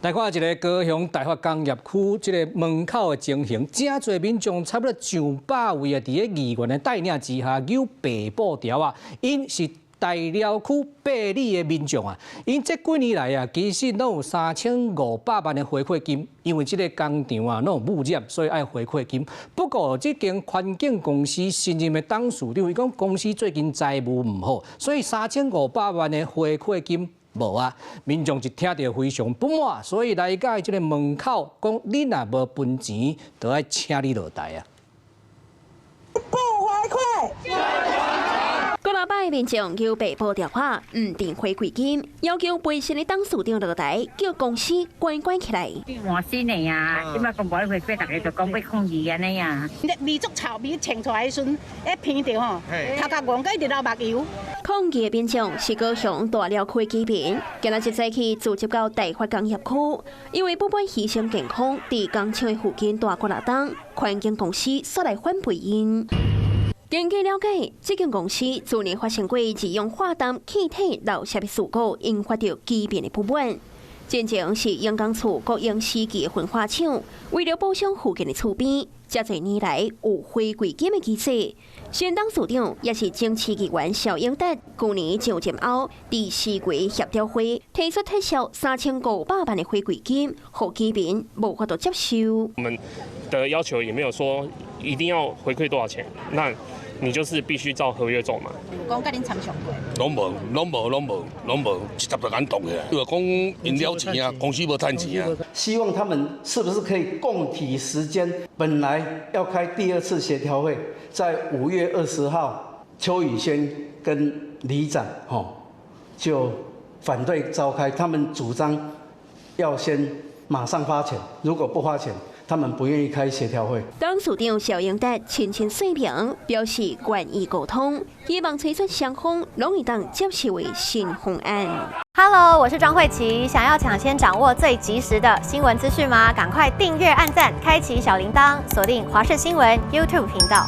來看一个高雄大發工業區這个門口的情形，誠濟民眾差不多上百位啊，佇咧議員的帶領之下，搝白布條啊，𪜶是大寮區八里的民眾啊，𪜶這幾年來啊，其實攏有3500萬的回饋金，因為這个工廠啊，攏有污染，所以愛回饋金。不過這間環境公司新任的董事長，伊講公司最近財務毋好，所以三千五百萬的回饋金無啊，民眾一聽著非常不滿，所以來到這个門口講：你若無分錢，就愛請你落台啊！不回饋。幾若百民眾搝白布條仔，毋認回饋金，要求賠償的董事長落台，叫公司關關起來。換新的啊，這擺講無愛回饋，逐家就講欲抗議按呢啊。味足臭味穿出來的時陣，一鼻著吼，頭殼戇甲一直流目油。抗議的民眾是高雄大寮區居民，今仔日早起聚集到大發工業區，因為不滿犧牲健康，佇工廠的附近蹛幾若冬，環境公司煞來反背𪜶。根據了解，這間公司去年發生過二氧化氮氣體漏洩的事故，引發著居民的不滿。前前是莺崗厝國營時期的焚化廠，為了保障附近的厝邊，遮濟年來有回饋金的機制。新董事長也是前市議員蕭英達，舊年上任後，佇市區協調會提出撤銷三千五百萬的回饋金，予居民無法度接受。我們的要求也沒有說一定要回饋多少錢，那你就是必須照合約走嘛。講佮恁參詳過？攏無，攏無，攏無，攏無，直接就共擋起來。就講𪜶了錢啊，公司無趁錢啊。希望他們是不是可以共體時艱？本來要開第二次協調會，在5月20號，邱宇軒跟里長吼就反對召開，他們主張要先馬上發錢，如果不發錢，他們不願意開協調會。董事長蕭英達親親說明，表示願意溝通，希望揣出雙方攏會當接受的新方案。 Hello，我是莊慧琪，想要搶先掌握最及時的新聞資訊嗎？趕快訂閱、按讚、開啟小鈴鐺，鎖定華視新聞 YouTube 頻道。